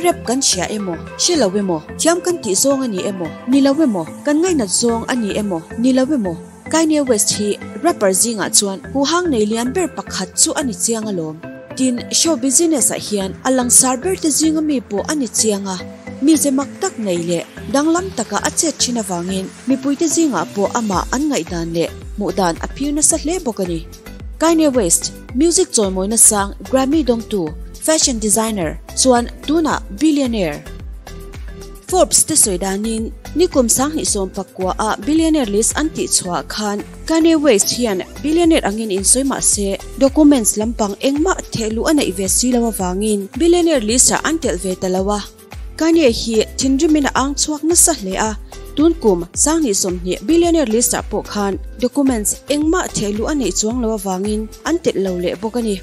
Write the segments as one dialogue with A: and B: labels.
A: rap kan hria emaw, hre lo emaw, thiam kan tih zawng a ni emaw, ni lo emaw, kan ngainat zawng a ni emaw, ni lo emaw, Kanye West hi rapper zingah chuan huhang nei lian ber pakhat chu a ni chiang alawm. Tin, show business ah hian a langsar ber te zinga mi pawh a ni chiang a, mize mak tak nei leh danglam taka a chet thin avangin mipuite zingah pawh amah an ngaihdan leh hmuhdan a phir nasa hle bawk a ni. Kanye West, music chawimawina sang Grammy dawngtu, fashion designer, chuan tunah billionaire. Forbes te sawi danin nikum 2019 ah billionaire list an tih chhuah khan Kanye West hian billionaire angin insawi mah se documents lampang engmah theh luh a neih ve si lo avangin billionaire list ah an telh ve ta lo a. Kanye hi thinrimin a ang chhuak nasa hle a, tun kum 2020 billionaire list ah pawh khan documents engmah theh luh a neih chuang lo avangin an telh lo leh bawk a ni.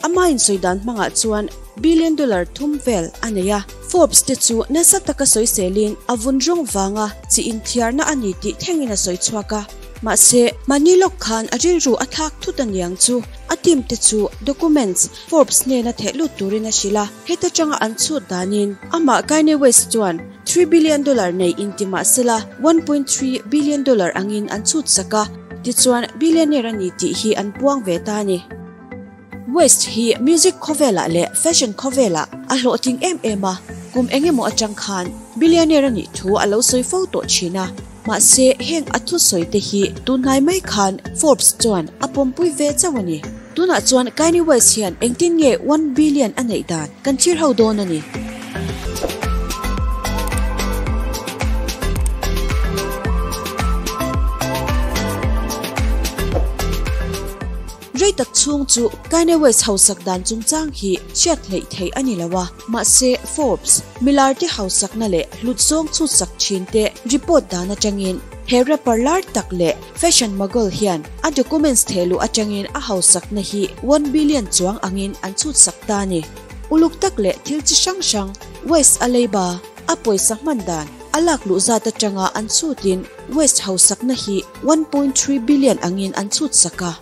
A: Ama insawi dan hmangah chuan billion dollar thum vel a nei a, Forbes te chu nasa taka sawiselin a vun rawng vanga chi inthiarna a ni tih thlengin a sawi chhuak a. Mahse, mahni lawk khan a rilru a thlak thut a niang chu a team te chu documents Forbes hnena theh lut turin a hrilh a, heta tanga an chhut danin amah Kanye West chuan $3 billion nei inti mahsela $1.3 billion angin an chhut sak a, tichuan billionaire a ni tih hi an puang ve ta a ni. West hi music khawvelah leh fashion khawvelah a hlawhtling em em a, kum eng emaw atang khan billionaire a nih thu a lo sawi fo tawh thin a, mahse heng a thusawi te hi tunhnai mai khan Forbes chuan a pawmpui ve chauh a ni. Tunah chuan Kanye West hian engtin nge 1 billion a neih dan kan thlir ho dawn a ni. Rei tak chhung chu Kanye West hausak dan chungchang hi hriat hleih theih a ni lo a, mahse Forbes, milar te hausakna leh hlut zawng chhutsak thin te report dan atangin he rapper lar tak leh fashion mogul hian a documents thehluh atangin a hausakna hi 1 billion chuang angin an chhutsak ta a ni. Uluk tak leh thil chi hrang hrang West a leiba, a pawisa hman dan, a lak luh zat atanga an chhutin West hausakna hi 1.3 billion angin an chhutsak a.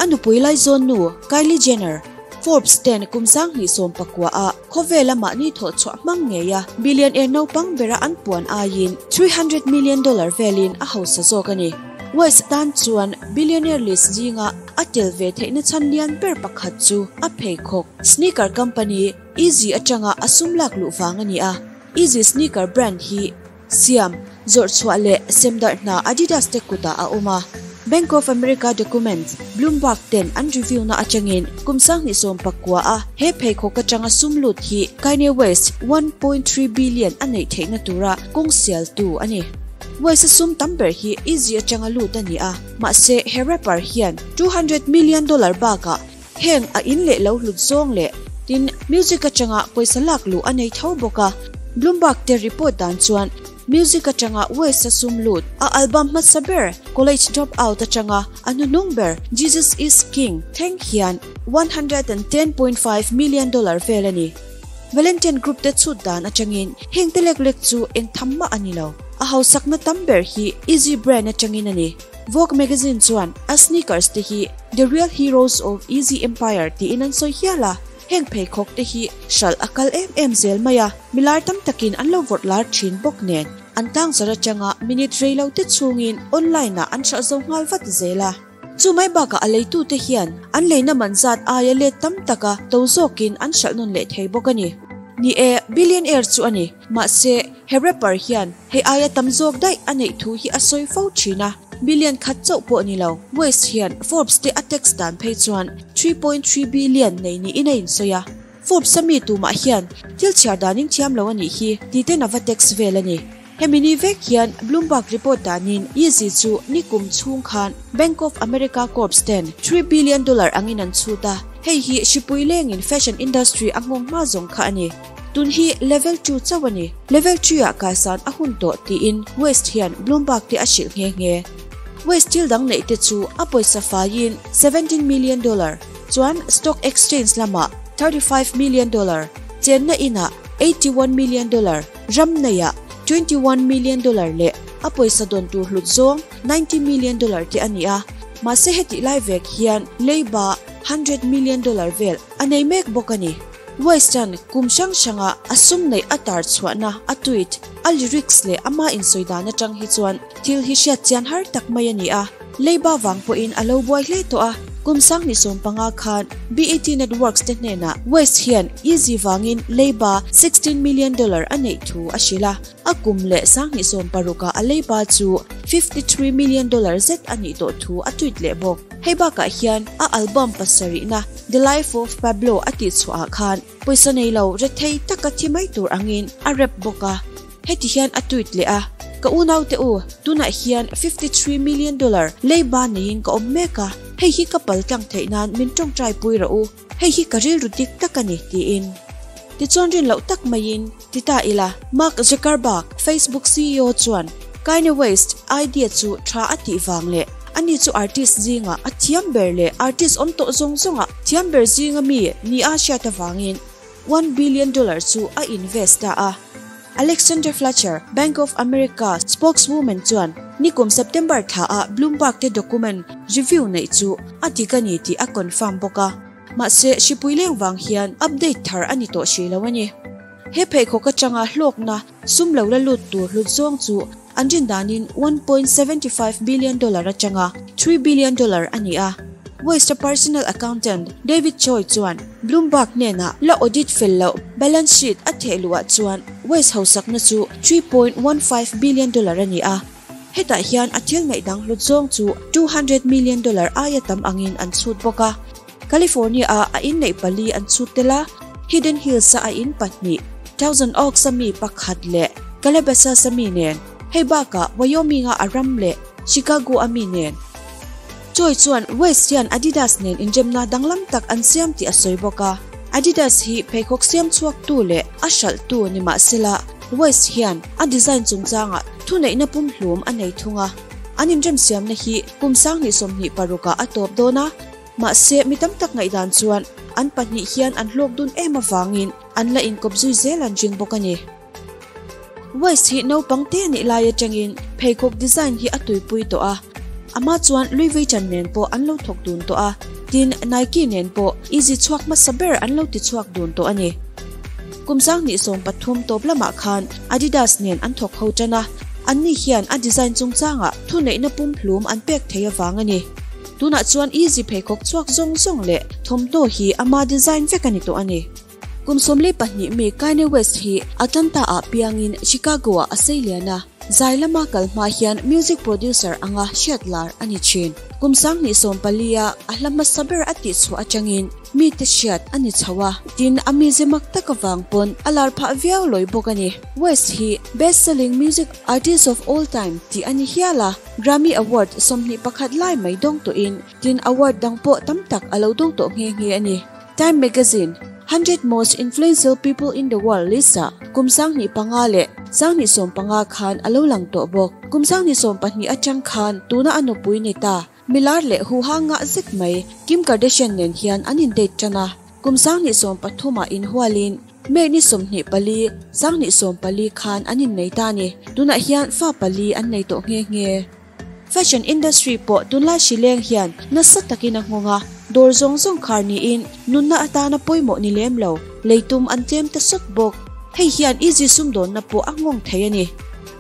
A: A nupui laizawn nu Kylie Jenner, Forbes ten kum 2019 ah khawvela mahni thawh chhuah hmang ngei a billionaire naupang bera an puan aiin $300 million velin a hausa zawk a ni. West tan chuan billionaire list zinga a tel ve theihna chhan lian ber pakhat chu a pheikhawk sneaker company Yeezy atanga a sum lak luh vang a ni a. Yeezy sneaker brand hi siam, zawrh chhuah leh semdarh hna Adidas te kutah a awm a. Bank of America documents Bloomberg ten an review na atangin kum 2019 a he pheikhawk atanga sum lut hi Kanye West 1.3 billion a neih theihna tura kawng sial tu a ni. West a sum tam ber hi Yeezy atanga lut a ni a, mahse he rapper hian $200 million bakah heng a in leh lo hlut zawng leh tin music atanga pawisa lak luh a nei tho bawk a. Bloomberg te report dan chuan music atanga West a sum lut a album hmasa ber College Dropout atanga a hnuhnung ber Jesus Is King thleng hian $110.5 million vel a ni. Valentine Group te chhut dan atangin heng te lek lek chu eng tham mah a ni lo. A hausakna tam ber hi Yeezy brand atangin a ni. Vogue magazine chuan a sneakers te hi "The real heroes of Yeezy Empire" tiin an sawi hial a. Heng pheikhawk te hi hral a kal em em zel mai a, milar tam takin an lo vawrh lar thin bawk nen an tlang zar atanga minute reilo te chhungin online ah an hralh zo nghal vat zel a. Chu mai bakah a leitu te hian an leina man zat aia let tam taka to zawkin an hralh nawn leh thei bawk a ni. Ni e, billionaire chu a ni, mahse he rapper hian hei aia tam zawk daih a neih thu hi a sawi fo thin a. Billion khat chauh pawh ni lo, West hian Forbes te a text dan phei chuan 3.3 billion nei niin a insawi a. Forbes a mi tumah hian thil chhiar danin thiam lo a nih hi titen a va text vel a ni. Hemi ni vek hian Bloomberg report danin Yeezy chu nikum chhung khan Bank of America Corps ten $3 billion angin an chhut a, hei hi hripui lengin fashion industry a nghawng hma zawng kha a ni. Tun hi level 2 chauh a ni, level 3 ah kaisan a hun tawh tiin West hian Bloomberg te a hrilh nghe nghe. West thil dang neih te chu a pawisa faiin $17 million, chuan stock exchange lamah $35 million, chenna inah $81 million, ram neiah $21 million leh a pawisa dawn tur hlut zawng $90 million te a ni a. Mahse heti lai vek hian leiba $100 million vel a nei mek bawk a ni. West-a'n kum hrang hranga a sum neih a tar chhuahna a tweet, a lyrics leh ama insawi dan atang hi chuan thil hi hriat chian har tak mai a ni a. Leiba vang pawhin a lo buai hle tawh a, kum 2015 khan BET Networks te hnenah West hian Yeezy vangin leiba $16 million a neih thu a hrilh a, a kum leh 2016 ah a leiba chu $53 million zet a nih tawh thu a tweet leh bawk. Hei bakah hian a album pasarihna The Life of Pablo a tihchhuahah khan pawisa nei lo rethei taka thi mai tur angin a rap bawk a. Heti hian a tweet leh a, Ka unaute u, tunah hian $53 million leiba neiin ka awm mek a, hei hi ka pal tlang theih nan min tawngtai pui rawh u, hei hi ka rilru dik tak a ni, tiin. Tichuan rin loh tak maiin ti ta ila, Mark Zuckerberg, Facebook CEO chuan Kanye West idea chu tha a tih vang leh ani chu artist zinga a thiam ber leh artist awm tawh zawng zawnga thiam ber zinga mi ni a hriat avangin $1 billion chu a invest ta a. Alexander Fletcher, Bank of America spokeswoman chuan nikum September thla a Bloomberg te document review nei chu a dik ani ti a confirm bawk a, mahse hripui leng wang hian update thar ani tawh hri lo ani. He phei khawk atanga hlawkna sum lo la lut tur hlut zawng chu an rin danin $1.75 billion atanga $3 billion ani a. West personal accountant David Choi chuan Bloomberg nena la audit fel lo balance sheet a thehluah chuan West hausakna chu $3.15 billion ani a. Hetah hian a thil neih dang hlut zawng chu $200 million aia tam angin an chhut bawk a. California a a in neih pali an chhut tela, Hidden Hills a a in pahnih, Thousand Oaks a mi pakhat leh Calabasas a mi nen, hei bakah Wyoming a ram leh Chicago a mi nen. Choi chuan West hian Adidas nen inremna danglam tak an siam tih a sawi bawk a. Adidas hi pheikhawk siam chhuak tu leh a hralh tu ni mahsela West hian a design chungchangah thu neihna pum hlum a nei thung a. An inrem siamna hi kum 2026 ah a tawp dawn a, mahse mi tam tak ngaihdan chuan an pahnih hian an hlawk dun em awangin an la inkawp zui zel an ring bawk ani. West hi naupang te ni lai atangin pheikhawk design hi a tuipui tawh a. Ama chuan Louis Vuitton nen pawh an lo thawk dun tawh a, tin Nike nen pawh Yeezy chhuak hmasa ber an lo ti chhuak dun tawh ani. Kum 2013 tawp lamah khan Adidas nen an thawk ho tan a, an ni hian a design chungchangah thu neihna pum hlum an pek thei awang ani. Tunah chuan Yeezy pheikhawk chhuak zawng zawng leh thawmhnaw hi ama design vek ani tawh ani. Kum 42 mi Kanye West hi Atlanta ah piangin Chicago ah a seilian a. Zai lama kal hma hian music producer anga hriat lar ani thin. Kum 2014 a a hla hmasa ber a tih chhuah atangin mi te hriat ani chho a, tin a mi zimak tak awang pawn a lar phah viau loi bawk ani. West hi best selling music artist of all time tih ani hial a, Grammy Award 21 lai mai dawng tawhin tin award dang pawh tam tak a lo dawng tawh nghe nghe ani. Time Magazine 100 Most Influential People in the World list ah kum 2005 leh 2015 khan a lo lang tawh bawk. Kum 2020 atang khan tuna a nupui ni ta milar leh hu hanga zet mai Kim Kardashian nen hian an in date tana. Kum 2030 ah in hualin May ni 24, 2014 khan an in nei ta ni. Tunah hian fa pali an nei tawh nghe nghe. Fashion industry pawh tunlai hrileng hian nasa takin a nghawng a, dawr zawng zawng khar niin nunna atana pawimawh ni lem lo leitum an tlem ta sawt bawk. Hei hian Yeezy sumdawnna pawh a nghawng thei ani.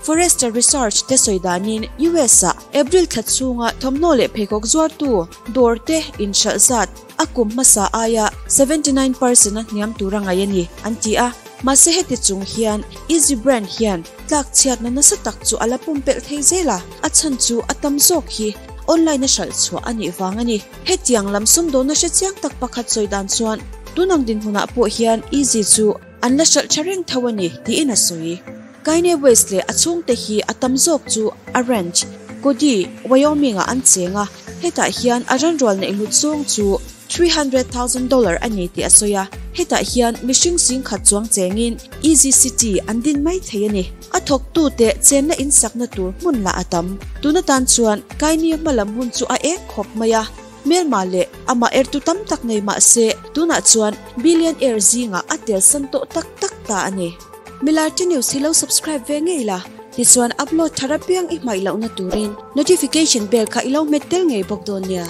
A: Forrester Research te sawi danin US ah April thla chhunga thawmhnaw leh pheikhawk zuartu dawr te inhralh zat a kum hmasa aia 79% a hniam tur a ngai ani an ti a. Mahse heti chung hian Yeezy brand hian tlak chhiatna nasa tak chu ala pumpelh thei zel a, a chhan chu a tam zawk hi online a hralh chhuah ani wang ani. Hetiang lam sumdawnna hre chiang tak pakhat sawi dan chuan tunang din hunah pawh hian Yeezy chu an la hralh tha reng tho ani tiin a sawi. Kanye West leh a chhungte hi a tam zawk chu a ranch Cody, Wyoming ah an cheng a, hetah hian a ranrual neih hlut zawng chu $300,000 ani tih a sawi a. Hetah hian mihring sing khat chuang chengin Yeezy City an din mai thei ani. A thawk tu te chenna in sakna tur hmun lah a tam. Tuna tan chuan Kanye hmalam hun chu a ek khawp mai a, melma leh ama er tu tam tak nei mahse tunah chuan billionaire zinga a tel san tawh tak tak ta ani. Milar te news hi lo subscribe ve ngei la, tichuan upload thar apiang i hmaih lohna turin notification bell kha i lo hmet tel ngei bawk dawn nia.